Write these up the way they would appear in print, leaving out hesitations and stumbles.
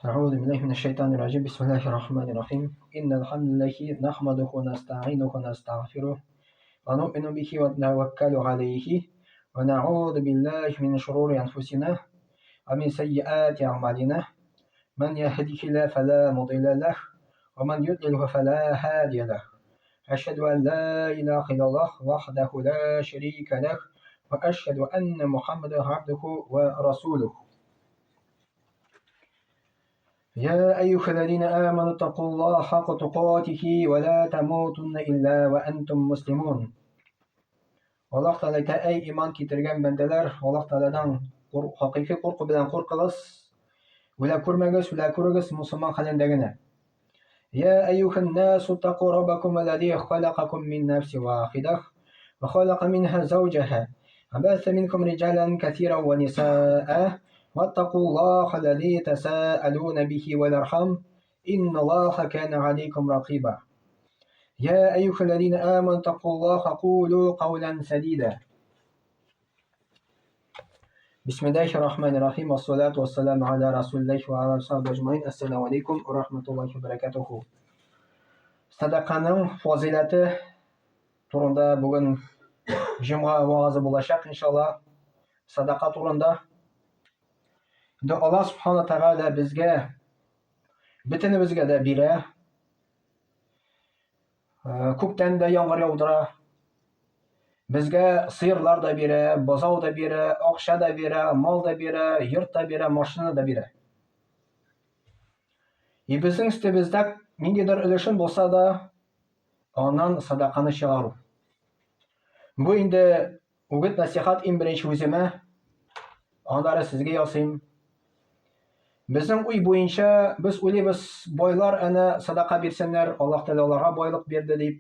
أعوذ بالله من الشيطان الرجيم بسم الله الرحمن الرحيم إن الحمد لله نحمده ونستعينه ونستغفره ونؤمن به ونتوكل عليه ونعوذ بالله من شرور أنفسنا ومن سيئات أعمالنا من يهده الله فلا مضل له ومن يضلله فلا هادي له أشهد أن لا إله إلا الله وحده لا شريك له وأشهد أن محمدا عبده ورسوله يا أيها الذين آمنوا اتقوا الله حق تقاته ولا تموتن إلا وأنتم مسلمون Аллаһ Тәгалә әйтә, әй иман китергән бәндәләр, Аллаһ Тәгаләдән хакыйкый курку белән куркыгыз, үлә күрмәгез, үлә күрегез мусульман хәлендә генә. Я әйюһән насу таку раббакум аллази халакакум мин нафсин вахидах ва халака минха зауҗаха ва бәсә минкум риҗалан кәсиран ва нисаа ваттакуллаха аллази тасаалуна бихи вал архам инналлаха кана алейкум ракиба. يا أيها الذين آمنوا اتقوا الله قولوا قولا سديدا بسم الله الرحمن الرحيم والصلاة والسلام على رسول الله وعلى صحبه أجمعين السلام عليكم ورحمة الله وبركاته Садаканың фазиләте турында бүген җомга вагазы булачак, иншалла. Садака турында. Инде Аллаһ субхана тәгалә безгә бөтенебезгә дә бирә. Күктән дә яңгыр яудыра. Безгә сыерлар да бирә, бозау да бирә, акча да бирә, мал да бирә, йорт та бирә, машина да бирә. И безнең өстебездә ниндидер өлешен булса да, аннан садаканы чыгару. Бу инде үгет насихат иң беренче үземә, аннары сезгә ясыйм. Безнең уй буенча без уйлыйбыз, байлар әнә садака бирсеннәр, Аллаһ Тәгалә аларга байлык бирде дип.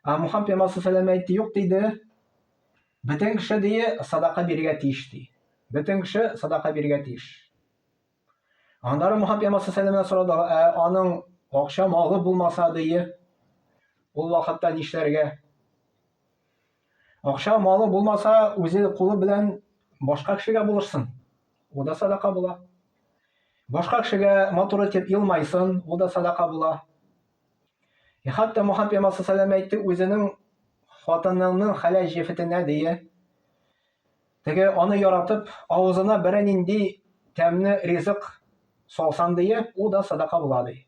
Ә Мухаммад пәйгамбәр саллаллаху әйтте, юк диде. Бөтен кеше ди садака бирергә тиеш ди. Бөтен кеше садака бирергә тиеш. Аннары Мухаммад пәйгамбәр саллаллаху сорады, ә аның акча малы булмаса ди, ул вакытта нишләргә? Акча малы булмаса, үзе кулы белән башка кешегә булышсын. Ул да садака була. Башка кешегә матур итеп елмайсын, ул да садака була. И хәтта Мухаммад пәйгамбәр саллаллаху әйтте, үзенең хатынының хәләл җефетенә дие. Теге аны яратып, авызына берәр нинди тәмле ризык салсан дие, ул да садака була ди.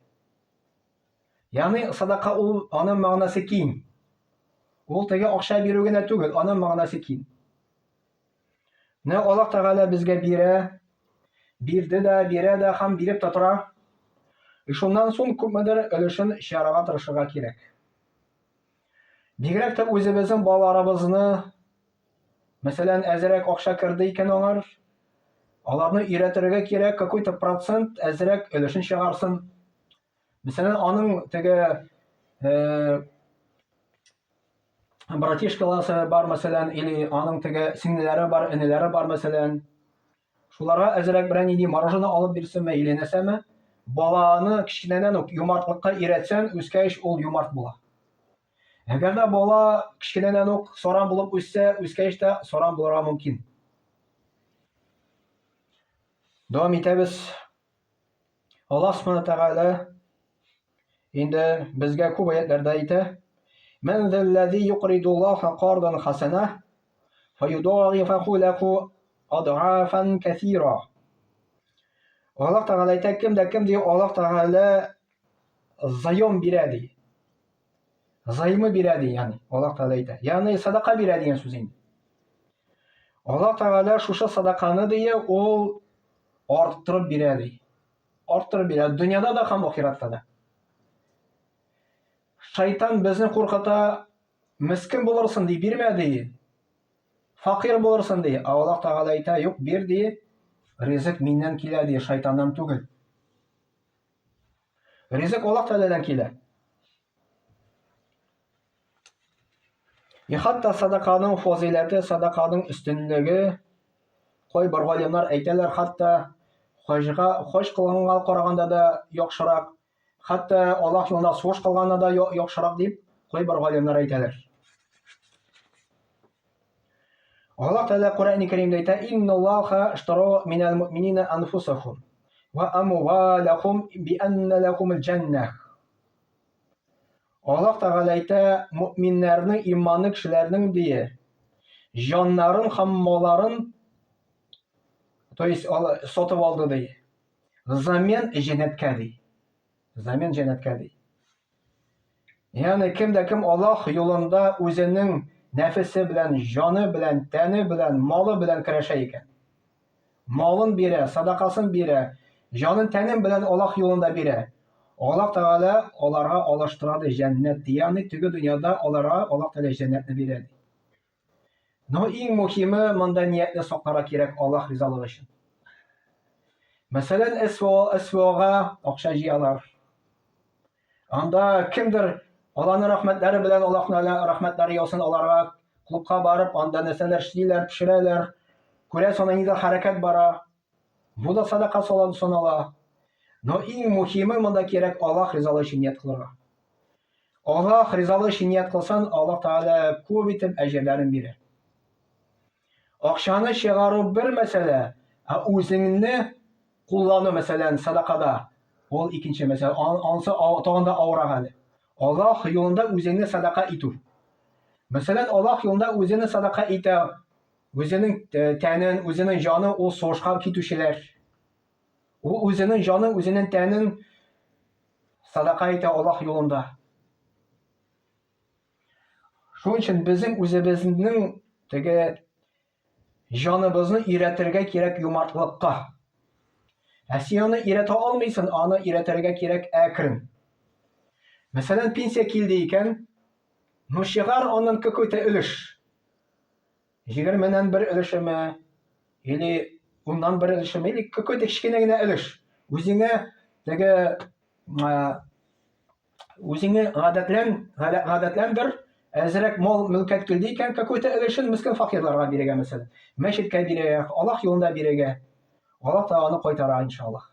Ягъни садака ул аның мәгънәсе киң. Ул теге акча бирү генә түгел, аның мәгънәсе киң. Менә Аллаһ Тәгалә безгә бирә, бирде дә, бирә дә һәм биреп тә тора. И шуннан соң күпмедер өлешен чыгарырга тырышырга кирәк. Бигрәк тә үзебезнең балаларыбызны, мәсәлән, әзрәк акча керде икән аңар, аларны өйрәтергә кирәк, какой-то процент әзрәк өлешен чыгарсын. Мәсәлән, аның теге э, братишкаласы бар, мәсәлән, или аның теге сеңлеләре бар, энеләре бар, мәсәлән. Шуларга әзрәк берәр нинди мороженое алып бирсенме или нәрсәме, баланы кечкенәдән үк юмартлыкка өйрәтсәң, үскәч ул юмарт була. Әгәр дә бала кечкенәдән үк саран булып үссә, үскәч тә саран булырга мөмкин. Дәвам итәбез. Аллаһ Субхану Тәгалә инде безгә күп аятларда әйтә: "Ман заллази юкридуллаха кардан хасана фаюдагифаху лаху адгафан касира." Аллаһ Тәгалә әйтә, кем дә кем ди, Аллаһ Тәгалә заем бирә ди. Займы бирә ди, ягъни Аллаһ Тәгалә әйтә. Ягъни садака бирә дигән сүз инде. Аллаһ Тәгалә шушы садаканы ди, ул арттырып бирә ди. Арттырып бирә. Дөньяда да һәм ахиратта да. Шайтан безне куркыта, мискин булырсың ди, бирмә ди. Факир булырсың ди. Ә Аллаһ Тәгалә әйтә, юк, бир ди. Ризык миннән килә ди, шайтаннан түгел. Ризык Аллаһ Тәгаләдән килә. И хәтта садаканың фазыйләте, садаканың өстенлеге кайбер галимнәр әйтәләр, хәтта хаҗга, хаҗ кылганга караганда да яхшырак, хәтта Аллаһ юлында сугыш кылганда да яхшырак дип кайбер галимнәр әйтәләр. Аллаһ Тәгалә Коръәни Кәримдә әйтә: "Инналлаһа иштара минәл муъминина анфусахум". ва амвалахум би анна лахумул җаннах. Аллаһ Тәгалә әйтә, мөэминнәрнең, иманлы кешеләрнең дие, җаннарын һәм малларын, то есть сатып алды ди. Взамен җәннәткә ди. Взамен җәннәткә ди. Ягъни кем дә кем Аллаһ юлында үзенең нәфесе белән, җаны белән, тәне белән, малы белән көрәшә икән. Малын бирә, садакасын бирә, җанын тәнен белән Аллаһ юлында бирә. Аллаһ Тәгалә аларга алыштыра ди җәннәт, ягъни теге дөньяда аларга Аллаһ Тәгалә җәннәтне бирә ди. Но иң мөһиме монда ниятне сакларга кирәк Аллаһ ризалыгы өчен. Мәсәлән, СВО, СВОга акча җыялар. Анда кемдер Аллаһның рәхмәтләре белән Аллаһның рәхмәтләре яусын аларга клубка барып, анда нәрсәләр эшлиләр, пешерәләр. Күрәсең, анда нидер хәрәкәт бара. Бу да садака санала. Но иң мөһиме монда кирәк Аллаһ ризалыгы өчен ният кылырга. Аллаһ ризалыгы өчен ният кылсан, Аллаһ Тәгалә күп итеп әҗерләрен бирә. Акчаны чыгару бер мәсьәлә, ә үзеңне куллану, мәсәлән, садакада, ул икенче мәсьәлә. Ансы тагын да авыррак әле. Аллаһ юлында үзеңне садака итү. Мәсәлән, Аллаһ юлында үзеңне садака итә, үзенең э, тәнен, үзенең җанын ул сугышка китүчеләр. Ул үзенең җанын, үзенең тәнен садака итә Аллаһ юлында. Шуның өчен безнең үзебезнең теге җаныбызны өйрәтергә кирәк юмартлыкка. Ә син аны өйрәтә алмыйсың, аны өйрәтергә кирәк әкрен. Мәсәлән, пенсия килде икән, ну чыгар аннан какой-то өлеш. Егерменнән бер өлешеме, или уннан бер өлешеме, или какой-то кечкенә генә өлеш. Үзеңә теге үзеңне гадәтлән, гадәтләндер, әзрәк мал мөлкәт килде икән, какой-то өлешен мескен факирларга бирергә мәсәлән, мәчеткә бирергә, Аллаһ юлында бирергә. Аллаһ та аны кайтара иншаллаһ.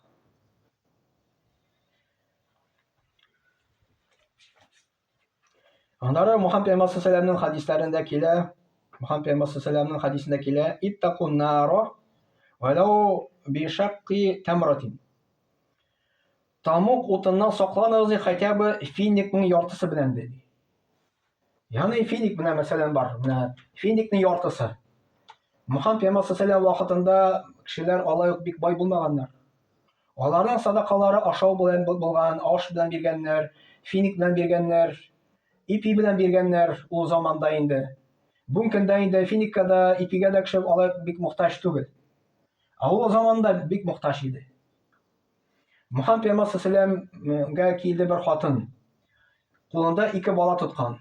Аннары Мухаммад пәйгамбәр саллаллаһу хадисләрендә килә, Мухаммад пәйгамбәр саллаллаһу хадисендә килә, иттакун наро валау бишакки тамратин. Тамук утыннан сакланыгыз ди, хотя бы финикның яртысы белән ди. Ягъни финик менә мәсәлән бар, менә финикның яртысы. Мухаммад пәйгамбәр саллаллаһу вакытында кешеләр алай ук бик бай булмаганнар. Аларның садакалары ашау белән булган, аш белән биргәннәр, финик белән биргәннәр, ипи белән биргәннәр ул заманда инде. Бүген көндә инде финикка да, ипигә дә кеше алай бик мохтаҗ түгел. Ә ул заманда бик мохтаҗ иде. Мухаммад пәйгамбәр саллаллаһу килде бер хатын. Кулында ике бала тоткан.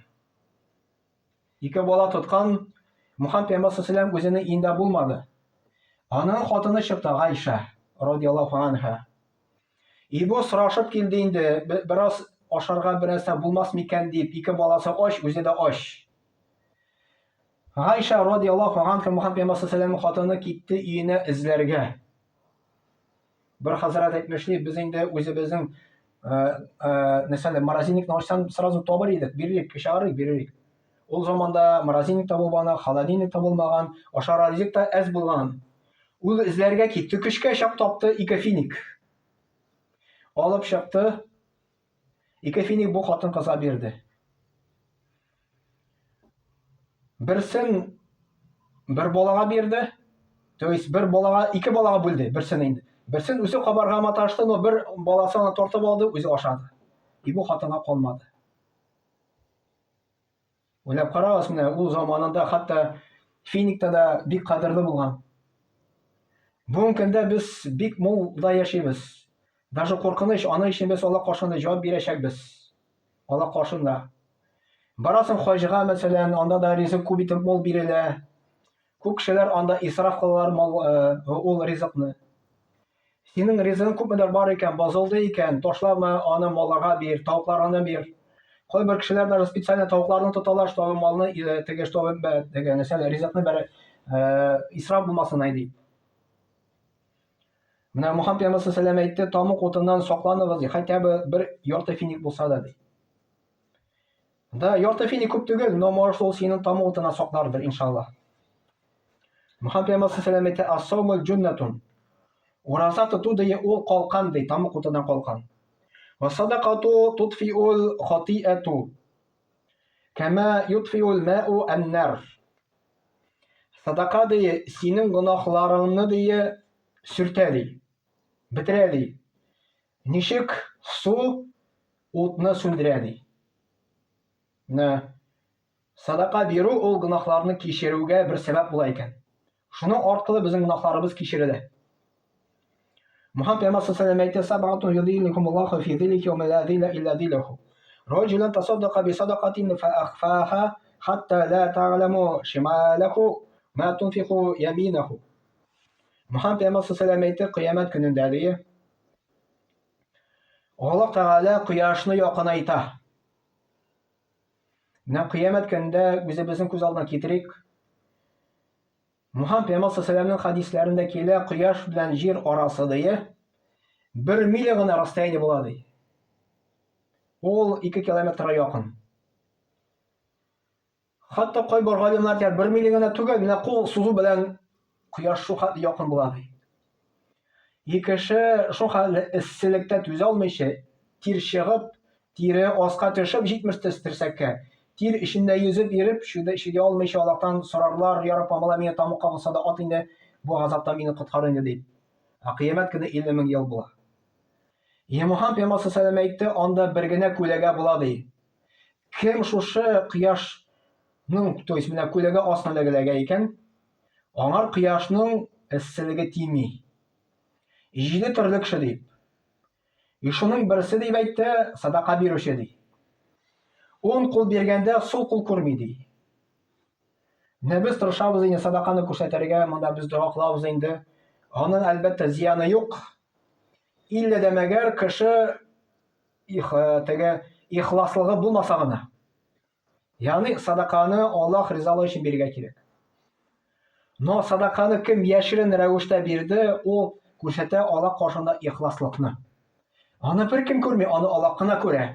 Ике бала тоткан Мухаммад пәйгамбәр саллаллаһу үзенең өендә булмады. Аның хатыны чыкты Гайша радиаллаһу анха. И бу сорашып килде инде, бераз ашарга бер нәрсә булмас микән дип, ике баласы ач, үзе дә ач. Гайша радиаллаһу анха Мухаммад пәйгамбәр саллаллаһу хатыны китте өенә эзләргә. Бер хәзрәт әйтмешли, без инде үзебезнең нәрсәне морозильникны ачсаң, сразу табыр идек, бирер идек, чыгарыр идек, бирер идек. Ул заманда морозильник та булмаган, холодильник та булмаган, ашарга ризык та әз булган. Ул эзләргә китте, көчкә чак тапты ике финик. Алып чыкты. Ике финик бу хатын-кызга бирде. Берсен бер балага бирде. То есть бер балага, ике балага бүлде, берсен инде. Берсен үзе кабарга маташты, но бер баласы аны тартып алды, үзе ашады. И бу хатынга калмады. Уйлап карагыз, менә ул заманында хәтта финикта да бик кадерле булган. Бүгенге көндә без бик мулда яшибез. Даже куркыныч, аның өчен без Аллаһ каршында җавап бирәчәкбез. Аллаһ каршында. Барасың хаҗга, мәсәлән, анда да ризык күп итеп мул бирелә. Күп кешеләр анда исраф кылалар мал, э, ул ризыкны. Синең ризыгың күпмедер бар икән, бозылды икән, ташлама аны малларга бир, тавыкларны бир. Кайбер кешеләр даже специально тавыкларны тоталар, чтобы малны э, теге, чтобы э, теге нәрсә, ризыкны бер исраф булмасын дип. Менә Мухаммад пәйгамбәр саллаллаху әйтте, тамык утыннан сакланыгыз, ди, хотя бы бер ярты финик булса да, ди. Да, ярты финик күп түгел, но может ул синең тамык утыннан саклардыр, иншаллаһ. Мухаммад пәйгамбәр саллаллаху әйтте, ас-сауму джуннатун. Ураза тоту ди ул калкан ди, тамык утыннан калкан. Ва садакату тутфиул хатиату. Кәмә ютфиул мәу әннәр. Садака ди синең гөнаһларыңны ди сөртә ди. Бетерә ди. Ничек су утны сүндерә ди. Менә садака бирү ул гөнаһларны кичерүгә бер сәбәп була икән. Шуның аркылы безнең гөнаһларыбыз кичерелә. Мухаммад пәйгамбәр саллаллаху алейһи ва сәлләм әйтте: "Саб'атун юзиллухумуллаху фи зиллихи яума ла зилла илла зиллуху. Раджулан тасаддака би садакатин фа ахфаха хатта ла та'ламу шималаху ма тунфику яминаху." Мухаммад пәйгамбәр саллаллаху алейһи ва сәлләм әйтте, кыямәт көнендә ди, Аллаһ Тәгалә кояшны якынайта. Менә кыямәт көнендә үзебезнең күз алдына китерик. Мухаммад пәйгамбәр саллаллаху хадисләрендә килә, кояш белән җир арасы ди, бер миля гына расстояние була ди. Ул 2 километрга якын. Хәтта кайбер галимнәр әйтә, бер милли генә түгел, менә кул сузу белән кояш шул хәтле якын була ди. И кеше шул хәтле эсселектә түзә алмыйча, тир чыгып, тире аска төшеп җитмеш төс терсәккә, тир эчендә йөзеп йөреп, шунда чыдый алмыйча Аллаһтан сорарлар, Я Рабб, алла мине тамукка булса да ат инде, бу газаптан мине коткар инде дип. Ә кыямәт көне 50 мең ел була. И Мухаммад пәйгамбәр саллаллаху алейһи әйтте, анда бер генә күләгә була ди. Кем шушы кояшның, то есть менә күләгә астына эләгә икән, аңар кояшның эсселеге тими. Җиде төрле кеше дип. И шуның берсе дип әйтте, садака бирүче ди. Уң кул биргәндә сул кул күрми ди. Менә без тырышабыз инде садаканы күрсәтергә, монда без дога кылабыз инде. Аның әлбәттә зыяны юк. Иллә дә мәгәр кеше их, теге ихласлыгы булмаса гына. Ягъни садаканы Аллаһ ризалыгы өчен бирергә кирәк. Но садаканы кем яшерен рәвештә бирде, ул күрсәтә Аллаһ каршында ихласлыкны. Аны беркем күрми, аны Аллаһ кына күрә.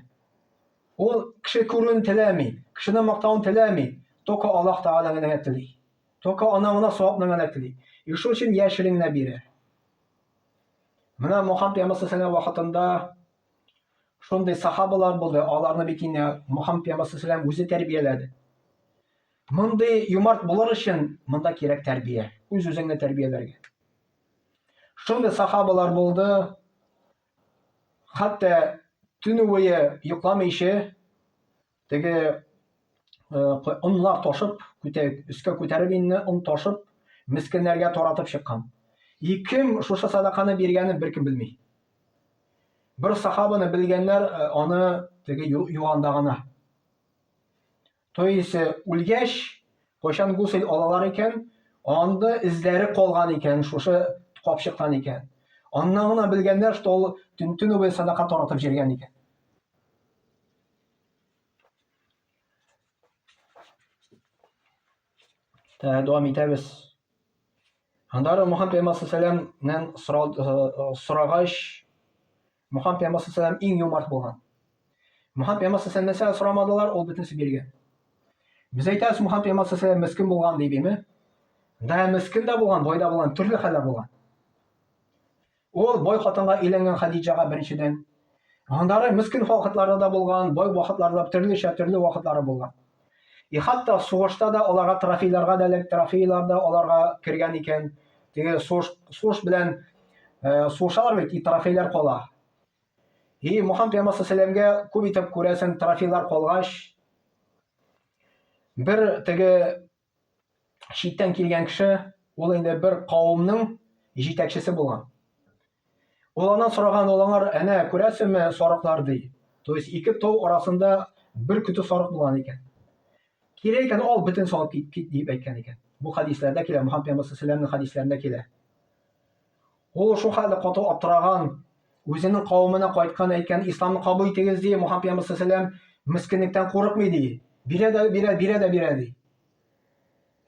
Ул кеше күрүен теләми, кешене мактавын теләми, только Аллаһ Тәгалә генә тели. Только ана гына савапны гына тели. И шул өчен яшерен генә бирә. Менә Мухаммад пәйгамбәр саллаллаху вакытында шундый сахабалар булды, аларны бит инде Мухаммад пәйгамбәр саллаллаху үзе тәрбияләде. Мондый юмарт булыр өчен монда кирәк тәрбия, үз-үзеңне тәрбияләргә. Шундый сахабалар булды, хәтта төне буе йокламыйча Теге оннар ташып, өскә күтәреп инде он ташып, мескеннәргә таратып чыккан. И кем шушы садаканы биргәнен беркем белми. Бер сахабаны белгәннәр аны теге юганда гына. То есть үлгәч, кайчан гусел алалар икән, анда эзләре калган икән, шушы капчыктан икән. Аннан гына белгәннәр, что ул төн-төн буе садака таратып җиргән икән. Дәвам итәбез. Аннары Мухаммад пәйгамбәр саллаллаху алейһи сорагач, Мухаммад пәйгамбәр саллаллаху иң юмарт булган. Мухаммад пәйгамбәр саллаллаху нәрсә сорамадылар, ул бөтенесе биргән. Без әйтәбез, Мухаммад пәйгамбәр саллаллаху мескен булган дип, име? Да, мескен дә булган, бай да булган, төрле хәлләр булган. Ул бай хатынга өйләнгән Хадиджага беренчедән. Аннары мескен вакытлары да булган, бай вакытлары да төрлечә төрле вакытлары булган. И хәтта сугышта да аларга трофейларга да эләк, трофейлар да аларга кергән икән. Теге сугыш, сугыш белән э, сугышалар бит, и трофейлар кала. И Мухаммад пәйгамбәр саллаллаху күп итеп күрәсең трофейлар калгач, бер теге читтән килгән кеше, ул инде бер кавымның җитәкчесе булган. Ул аннан сораган, ул аңар, әнә, күрәсеңме, сарыклар ди. То есть ике тау арасында бер көтү сарык булган икән. Кирәк икән, ал, бөтен салып кит, кит дип әйткән икән. Бу хадисләрдә килә, Мухаммад пәйгамбәр саллаллаху хадисләрендә килә. Ул шул хәлдә каты аптыраган, үзенең кавымына кайткан, әйткән, исламны кабул итегез ди, Мухаммад пәйгамбәр саллаллаху мескенлектән курыкмый ди. Бирә дә бирә, бирә дә бирә ди.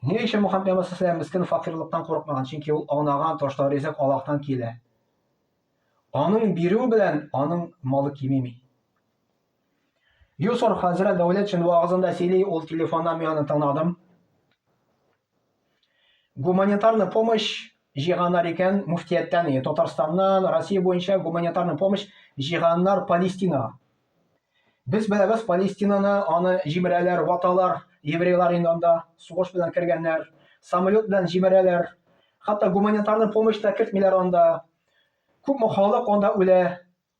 Ни өчен Мухаммад пәйгамбәр саллаллаху мескен факирлыктан курыкмаган? Чөнки ул аңлаган, то, что ризык Аллаһтан килә. Аның бирү белән аның малы кимеми. Юсур хәзрәт Дәүләтшин вагызында сөйли, ул телефоннан мин аны тыңладым. Гуманитарная помощь. җыйганнар икән муфтияттән, Татарстаннан, Россия буенча гуманитарный помощь җыйганнар Палестинага. Без беләбез, Палестинаны аны җимерәләр, ваталар, еврейлар инде анда сугыш белән кергәннәр, самолет белән җимерәләр. Хәтта гуманитарный помощь та кертмиләр анда. Күпме халык анда үлә,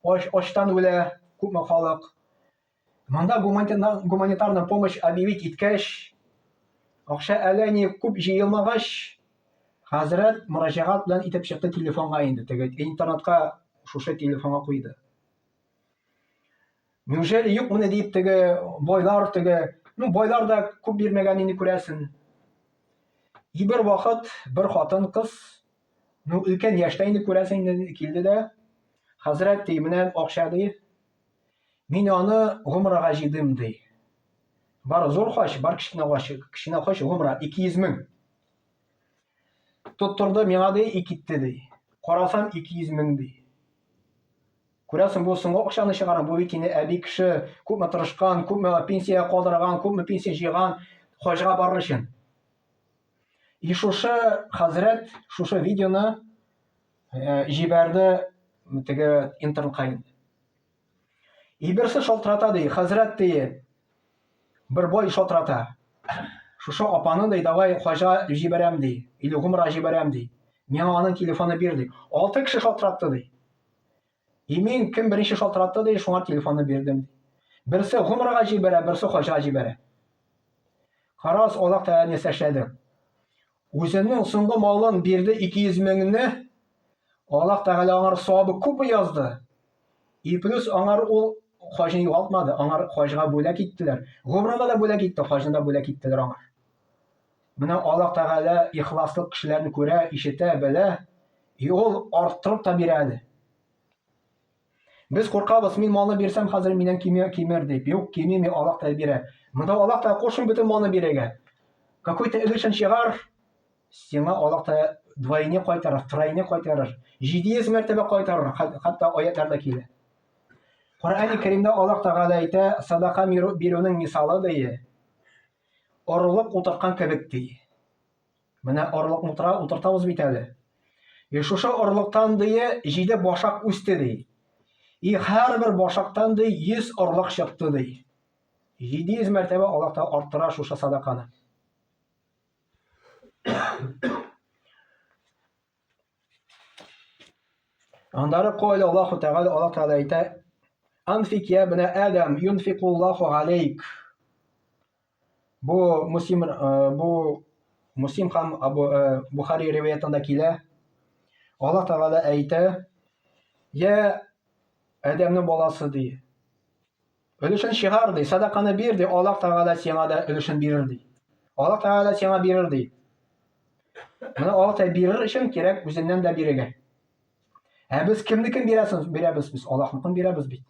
ач, ачтан үлә, күпме халык. Монда гуманитарная помощь объявить иткәч, акча әллә ни күп җыелмагач, хәзрәт мөрәҗәгать белән итеп чыкты телефонга инде, теге интернетка шушы телефонга куйды. Неужели юк моны дип теге байлар теге, ну байлар да күп бирмәгән инде күрәсен. И бер вакыт бер хатын кыз, ну өлкән яшьтә инде күрәсең инде килде дә, хәзрәт ди, менә акча ди, мин аны гомрага җыйдым ди. Бар зур хаҗ, бар кечкенә хаҗ, кечкенә хаҗ гомра 200 мең. Тоттырды миңа ди, и китте ди. Карасам 200 мең ди. Күрәсең, бу соңгы акчаны чыгарган, бу бит инде әби кеше күпме тырышкан, күпме пенсия калдырган, күпме пенсия җыйган хаҗга барыр өчен. И шушы хәзрәт шушы видеоны э, җибәрде теге интернетка инде. И берсе шалтырата ди, хәзрәт ди, бер бай шалтырата. Шушы апаны ди, давай хаҗга җибәрәм ди, или гумра җибәрәм ди. Миңа аның телефоны бир ди. Алты кеше шалтыратты ди. И мин кем беренче шалтыратты ди, шуңа телефонны бирдем. Берсе гумрага җибәрә, берсе хаҗга җибәрә. Карагыз, Аллаһ Тәгалә нәрсә эшләде. Үзенең соңгы малын бирде 200 меңне. Аллаһ Тәгалә аңар савабы күпме язды. И плюс аңар ул хаҗны югалтмады, аңар хаҗга бүләк иттеләр. Гумраны да бүләк итте, хаҗны да бүләк иттеләр аңар. Менә Аллаһ Тәгалә ихласлы кешеләрне күрә, ишетә, белә. И ул арттырып та бирә әле. Без куркабыз, мин малны бирсәм, хәзер миннән кими, кимер дип. Юк, кимеми, Аллаһ Тәгалә бирә. Монда Аллаһ Тәгалә кушмый бөтен малны бирергә. Какой-то өлешен чыгар, сиңа Аллаһ Тәгалә двойне кайтарыр, тройне кайтарыр, 700 мәртәбә кайтарыр, хәтта аятларда килә. Коръәни Кәримдә Аллаһ Тәгалә әйтә, садака бирүнең мисалы ди. Орлык утырткан кебек ди. Менә орлык утыра, утыртабыз бит әле. И шушы орлыктан ди җиде башак үсте ди. И һәрбер башактан ди 100 орлык чыкты ди. 700 мәртәбә Аллаһ та арттыра шушы садаканы. Аннары кайла Аллаһу Тәгалә, Аллаһ Тәгалә әйтә, Анфик я бна Адам, юнфикуллаху алейк. Бу Муслим, э, бу Муслим һәм Абу э, Бухари риваятында килә. Аллаһ Тәгалә әйтә, Я Адәмнең баласы ди. Өлешен чыгар ди, садаканы бир ди, Аллаһ Тәгалә сиңа да өлешен бирер ди. Аллаһ Тәгалә сиңа бирер ди. Моны Аллаһ Тәгалә бирер өчен кирәк үзеннән дә бирергә. Ә без кемнекен бирәсез? Бирәбез без, Аллаһныкын бирәбез бит.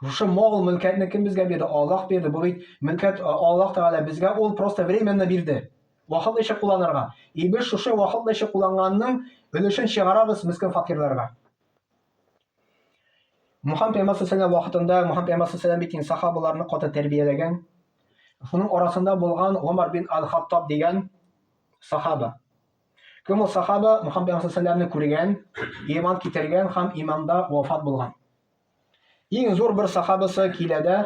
Шушы мал, мөлкәтне кем безгә бирде? Аллаһ бирде. Бу бит мөлкәт Аллаһ Тәгалә безгә ул просто временно бирде. Вакытлыча кулланырга. И без шушы вакытлыча кулланганның өлешен чыгарабыз мескен факирларга. Мухаммад пәйгамбәр саллаллаху вакытында Мухаммад пәйгамбәр саллаллаху бит инде сахабаларны каты тәрбияләгән. Шуның арасында булган Гомар бин Аль-Хаттаб дигән сахаба. Кем ул сахаба? Мухаммад пәйгамбәр саллаллаху күргән, иман китергән һәм иманда вафат булган. Иң зур бер сахабасы килә дә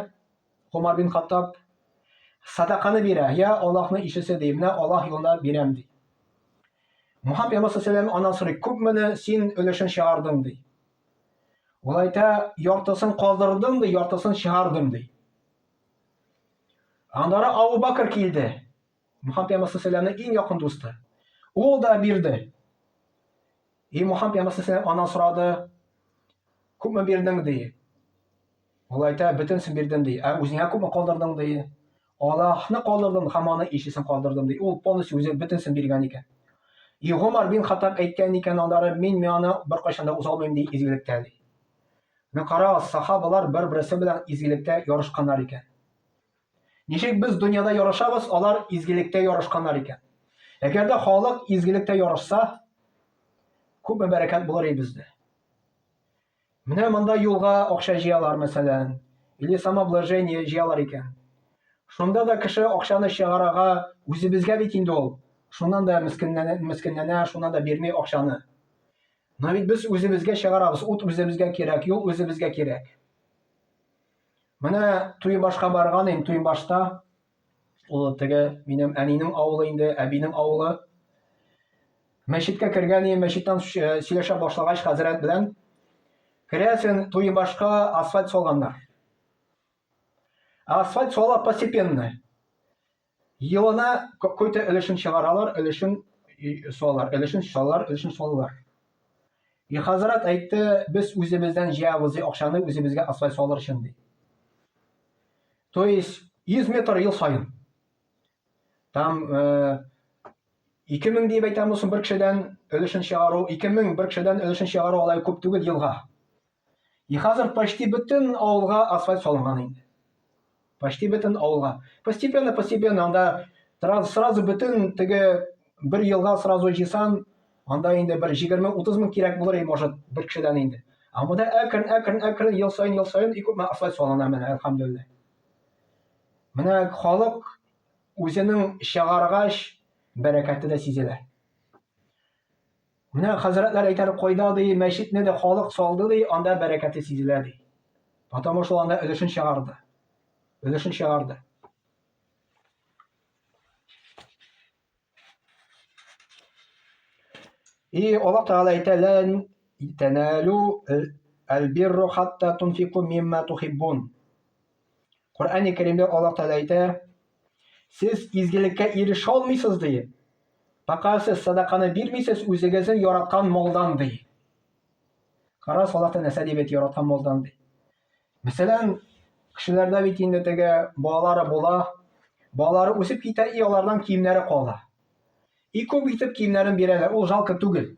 Гомар бин Хаттаб садаканы бирә. Я Аллаһның илчесе ди, менә Аллаһ юлында бирәм ди. Мухаммад пәйгамбәр саллаллаху аннан сорый, күпмени син өлешен чыгардың ди. Ул әйтә, яртысын калдырдым ди, яртысын чыгардым ди. Аннары Абу Бакр килде. Мухаммад пәйгамбәр саллаллаху иң якын дусты. Ул да бирде. И Мухаммад пәйгамбәр саллаллаху аннан сорады, күпме бирдең ди. Ул әйтә, бөтенсен бирдем ди. Ә үзеңә күпме калдырдың ди. Аллаһны калдырдым һәм аны илчесен калдырдым ди. Ул полностью үзе бөтенсен биргән икән. И Гомар бин Хаттаб әйткән икән аннары, мин мин аны беркайчан да уза алмыйм ди изгелектә ди. Менә карагыз, сахабалар бер-берсе белән изгелектә ярышканнар икән. Ничек без дөньяда ярышабыз, алар изгелектә ярышканнар икән. Әгәр дә халык изгелектә ярышса, күпме бәрәкәт булыр иде бездә. Менә монда юлга акча җыялар, мәсәлән, или самообложение җыялар икән. Шунда да кеше акчаны чыгарага үзебезгә бит инде ул. Шуннан да мескенләнә, мескенләнә, шуннан да бирми акчаны. Но бит без үзебезгә чыгарабыз, ут үзебезгә кирәк, юл үзебезгә кирәк. Менә Туйбашка барган инде, Туйбашта ул теге минем әнинең авылы инде, әбинең авылы. Мәчеткә кергән идем, мәчеттән сөйләшә башлагач хәзрәт белән, керәсен, Туйбашка асфальт салганнар. Асфальт сала постепенно. Елына какой-то өлешен чыгаралар, өлешен салалар, өлешен салалар, өлешен салалар. И хәзрәт әйтте, без үзебездән җыябыз ди акчаны үзебезгә асфальт салыр өчен ди. То есть 100 метр ел саен. Там э, 2000 дип әйтәм булсын бер кешедән өлешен чыгару, 2000 бер кешедән өлешен чыгару алай күп түгел елга. И хәзер почти бөтен авылга асфальт салынган инде. Почти бөтен авылга. Постепенно, постепенно анда сразу бөтен теге бер елга сразу җыйсан, анда инде бер 20-30 мең кирәк булыр, может, бер кешедән инде. Ә монда әкрен, әкрен, әкрен ел саен, ел саен и күпме асфальт салына менә, әлхәмдүлилләһ. Менә халык үзенең чыгаргач бәрәкәте дә сизелә. Менә хәзрәтләр әйтәр, кайда ди, мәчетне дә халык салды ди, анда бәрәкәте сизелә ди. Потому что анда өлешен чыгарды. Өлешен чыгарды. И Аллаһ Тәгалә әйтә, лән тәнәлү әл-бирру хатта тунфику мимма тухиббун. Коръәни Кәримдә Аллаһ Тәгалә әйтә, сез изгелеккә ирешә алмыйсыз ди. Пока сез садаканы бирмисез үзегезнең яраткан малдан ди. Карас Аллаһ Тәгалә нәрсә дип әйтә яраткан малдан ди. Мәсәлән, кешеләрдә бит инде теге балалары була, балалары үсеп китә и алардан киемнәре кала. И күп итеп киемнәрен бирәләр, ул жалко түгел.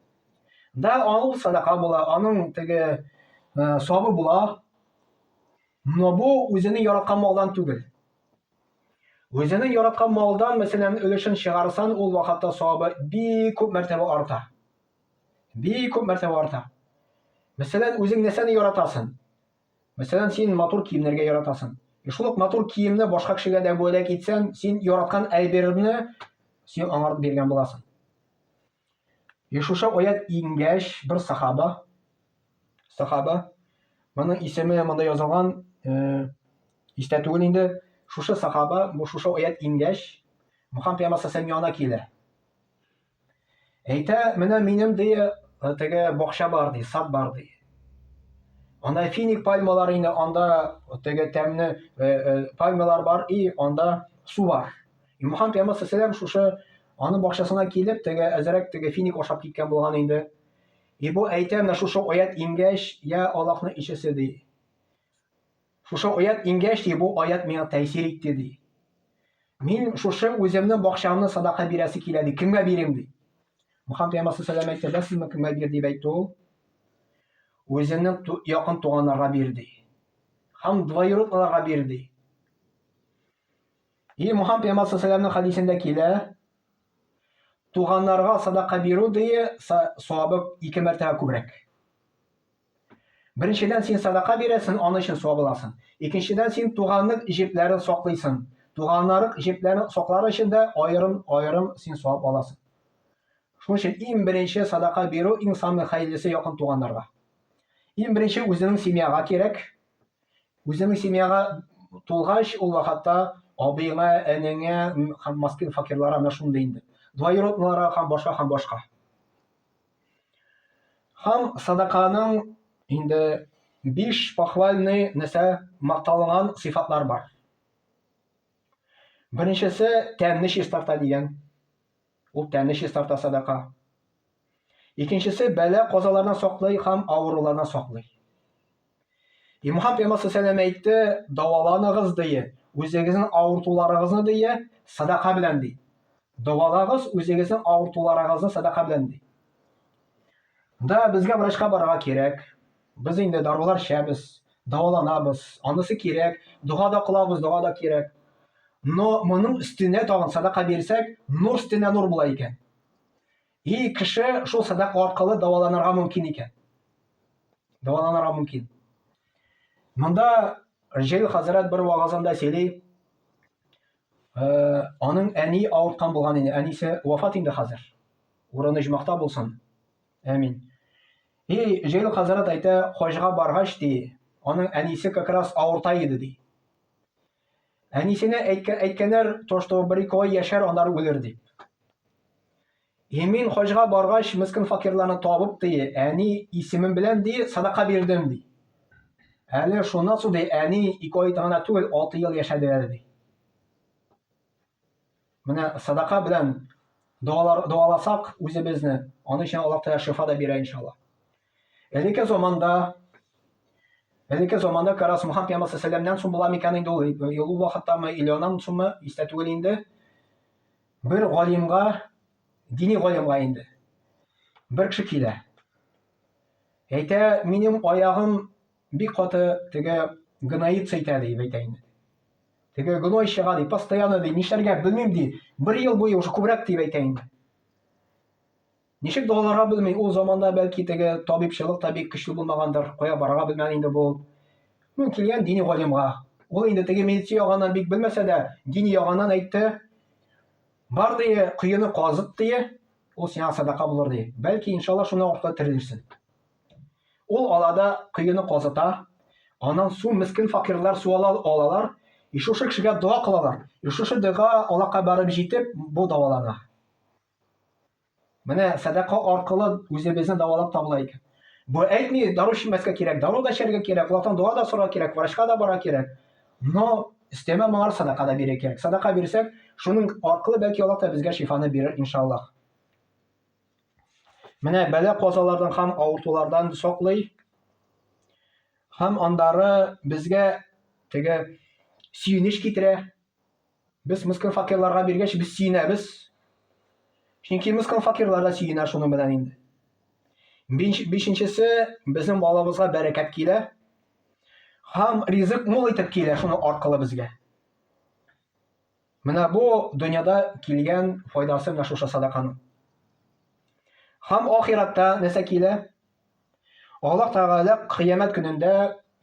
Да, ул садака була, аның теге э, сабы була. Но бу үзенең яраткан малдан түгел. Үзенең яраткан малдан, мәсәлән, өлешен чыгарсан, ул вакытта савабы бик күп мәртәбә арта. Бик күп мәртәбә арта. Мәсәлән, үзең нәрсәне яратасың? Мәсәлән, син матур киемнәргә яратасың. И шул ук матур киемне башка кешегә дә бүләк итсәң, син яраткан әйберне син аңар биргән буласың. И шушы аят иңгәч, бер сахаба, сахаба, моның исеме монда язылган, э, истә түгел инде, шушы сахаба, бу шушы аят иңгәч, Мөхәммәд пәйгамбәр саллаллаху янына килә. Әйтә, менә минем ди, э, теге бакча бар ди, сад бар ди. Анда финик пальмалары инде, анда теге тәмле э, э, пальмалар бар и анда су бар. И Мөхәммәд пәйгамбәр саллаллаху шушы аның бакчасына килеп, теге әзрәк теге финик ашап киткән булган инде. И бу әйтә, менә шушы аят иңгәч, я Аллаһның илчесе ди. Шушы аят иңгәч, ди, бу аят миңа тәэсир итте ди. Мин шушы үземнең бакчамны садака бирәсе килә ди. Кемгә бирим ди. Мөхәммәд пәйгамбәр саллаллаху алейһи ва сәлләм әйтте, кемгә бир дип әйтте ул. Үзенең якын туганнарга бир ди. Һәм двоюродныйларга бир ди. И Мухаммад пәйгамбәр саллаллаху хәдисендә килә, туганнарга садака бирү ди, савабы ике мәртәбә күбрәк. Беренчедән, син садака бирәсең, аның өчен савап аласың. Икенчедән, син туганлык җепләрен саклыйсың. Туганнарык җепләрен саклар өчен дә аерым-аерым син савап аласың. Шуның өчен иң беренче садака бирү иң самый хәерлесе якын туганнарга. Иң беренче үзенең семьяга кирәк. Үзенең семьяга тулгач, ул вакытта абыеңа, энеңә һәм маскин факирларга менә шундый инде. Двоюродныйларга һәм башка һәм башка. Һәм садаканың инде биш похвальный нәрсә макталынган сыйфатлар бар. Беренчесе тәнне чистарта дигән. Ул тәнне чистарта садака. Икенчесе бәла казалардан саклый һәм авырулардан саклый. И Мухаммад пәйгамбәр саллаллаху әйтте, дәваланыгыз дие, үзегезнең авыртуларыгызны дие, садака белән ди. Дәвалагыз үзегезнең авыртуларыгызны садака белән ди. Да, безгә врачка барырга кирәк. Без инде дарулар эчәбез, дәваланабыз, анысы кирәк, дога да кылабыз, дога да кирәк. Но моның өстенә тагын садака бирсәк, нур өстенә нур була икән. И кеше шул садака аркылы дәваланырга мөмкин икән. Дәваланырга мөмкин. Монда Җәлил хәзрәт бер вагазында сөйли. Аның әни авырткан булган инде, әнисе вафат инде хәзер. Урыны оҗмахта булсын. Әмин. И Җәлил хәзрәт әйтә, хаҗга баргач ди, аның әнисе как раз авырта иде ди. Әнисенә әйткәннәр, то что бер-ике ай яшәр, аннары үлер дип. И мин хаҗга баргач, мескен факирларны табып ди, әни исемем белән ди, садака бирдем ди. Әле шуннан соң ди, әни ике ай гына түгел, 6 ел яшәде әле ди. Менә садака белән догалар догаласак үзебезне, аның өчен Аллаһ Тәгалә шифа да бирә иншалла. Элекке заманда Элекке заманда как раз Мухаммад пәйгамбәр саллаллаху соң була микән инде ул, ул вакыттамы или аннан соңмы, истә түгел инде. Бер галимга, дини галимга инде, бер кеше килә. Әйтә, минем аягым бик каты теге гноится итә дип әйтә инде. Теге гной чыга ди, постоянно ди, нишләргә белмим ди. Бер ел буе уже күбрәк дип әйтә инде. Ничек догаларга белми, ул заманда бәлки теге табибчылык та бик көчле булмагандыр, кая барырга белмәгән инде бу. Ну, килгән дини галимга. Ул инде теге медицина ягыннан бик белмәсә дә, дини ягыннан әйтте. Бар ди, коены казыт ди, ул сиңа садака булыр ди. Бәлки, иншалла, шуны аркылы терелерсең. Ул алада коены казыта, аннан су мескен факирлар су ала алалар, и шушы кешегә дога кылалар. И шушы дога Аллаһка барып җитеп, бу дәвалана. Менә сәдака аркылы үзебезне дәвалап та була икән. Бу әйтми, дару эчмәскә кирәк, дару да эчәргә кирәк, Аллаһтан дога да сорарга кирәк, врачка да барырга кирәк. Но өстәмә моңар сәдака да бирергә кирәк. Сәдака бирсәк, шуның аркылы бәлки Аллаһ та безгә шифаны бирер, иншаллаһ. Менә бәла казалардан һәм авыртулардан саклый. Һәм андары безгә теге сөенеч китерә. Без мыскын факирларга биргәч, без сөенәбез. Чөнки мыскын факирлар да сөенә шуның белән инде. Бишенчесе, безнең балабызга бәрәкәт килә. Һәм ризык мул итеп килә шуның аркылы безгә. Менә бу дөньяда килгән файдасы менә шушы садаканың. Һәм ахиратта нәрсә килә? Аллаһ Тәгалә кыямәт көнендә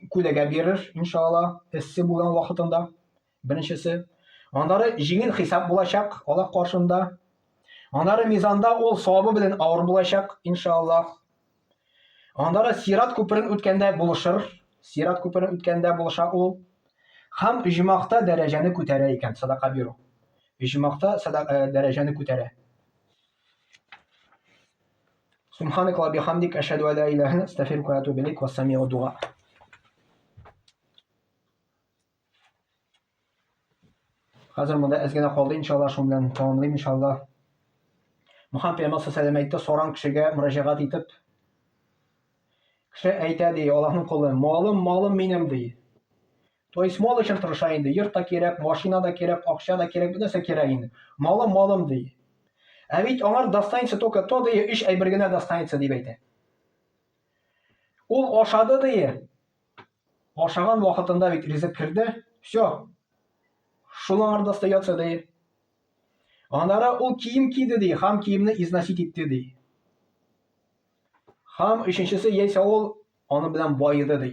күләгә бирер, иншалла, эссе булган вакытында. Беренчесе. Аннары җиңел хисап булачак Аллаһ каршында. Аннары мизанда ул савабы белән авыр булачак, иншаллаһ. Аннары сират күперен үткәндә булышыр. Сират күперен үткәндә булыша ул. Һәм иҗмахта дәрәҗәне күтәрә икән садака бирү. Иҗмахта садака э, дәрәҗәне күтәрә. Субханак ва бихамдик ашһаду ла илаһа илля астагфирука ва атубу илейк ва самиу дуа. Хәзер монда әз генә калды, иншалла, шуның белән тәмамлыйм, иншалла. Мөхәммәд пәйгамбәр саллаллаху әйтте, соран кешегә мөрәҗәгать итеп, кеше әйтә ди, Аллаһның колы, малым, малым минем ди. То есть мал өчен тырыша инде, йорт та кирәк, машина да кирәк, акча да кирәк, бер нәрсә кирәк инде. Малым, малым ди. Ә бит аңар достанется только то ди, өч әйбер генә достанется дип әйтә. Ул ашады ди, Ашаган вакытында бит ризык керде, все. Шул аңарда остается ди. Аннары ул кием киде ди, һәм киемне износить итте ди. Һәм өченчесе яисә ул аны белән баеды ди.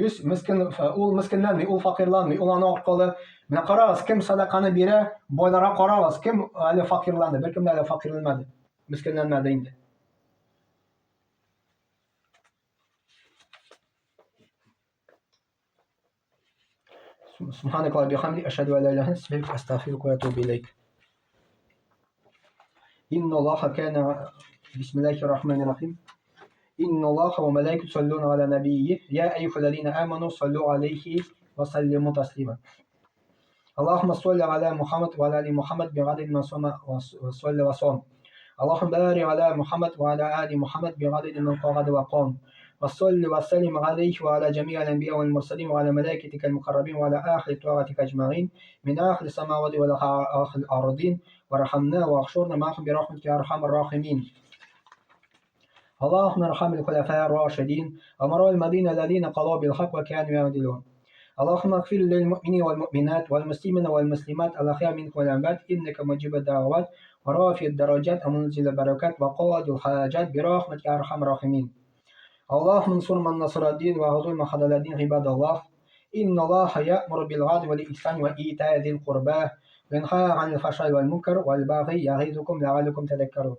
Йөз мескен, ул мескенләнми, ул факирланмый, ул аны аркылы. Менә карагыз, кем садаканы бирә, байларга карагыз, кем әле факирланды, беркем дә әле факирланмады, мескенләнмәде инде. سبحانك اللهم وبحمدك أشهد أن لا إله إلا أنت أستغفرك وأتوب إليك إن الله كان بسم الله الرحمن الرحيم إن الله وملائكته يصلون على نبيه يا أيها الذين آمنوا صلوا عليه وسلموا تسليما اللهم صل على محمد وعلى آل محمد بعدد ما صام وصلى وصام اللهم بارك على محمد وعلى آل محمد بعدد من قعد وقام وصل وسلم عليه وعلى جميع الأنبياء والمرسلين وعلى ملائكتك المقربين وعلى آخر طاعتك أجمعين من آخر السماوات والآخر الأرضين وارحمنا واحشرنا معهم برحمتك يا أرحم الراحمين اللهم ارحم الخلفاء الراشدين أمراء المدينة الذين قضوا بالحق وكانوا يعدلون اللهم اغفر للمؤمنين والمؤمنات والمسلمين والمسلمات الأحياء منكم والأموات إنك مجيب الدعوات ورافع الدرجات ومنزل البركات وقاضي الحاجات برحمتك يا أرحم الراحمين اللهم انصر من نصر الدين وخذل من خذل الدين عباد الله إن الله يأمر بالعدل والإحسان وإيتاء ذي القربى وينهى عن الفحشاء والمنكر والبغي يعظكم لعلكم تذكرون.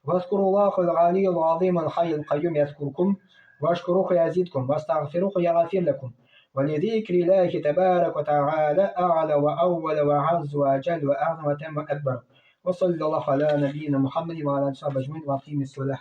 واذكروا الله العلي العظيم الحي القيوم يذكركم واشكروه يزدكم واستغفروه يغفر لكم. ولذكر الله تبارك وتعالى أعلى وأول وأعز وأجل وأعظم وأتم وأكبر. وصلى الله على نبينا محمد وعلى آله وصحبه أجمعين وأقيم الصلاة.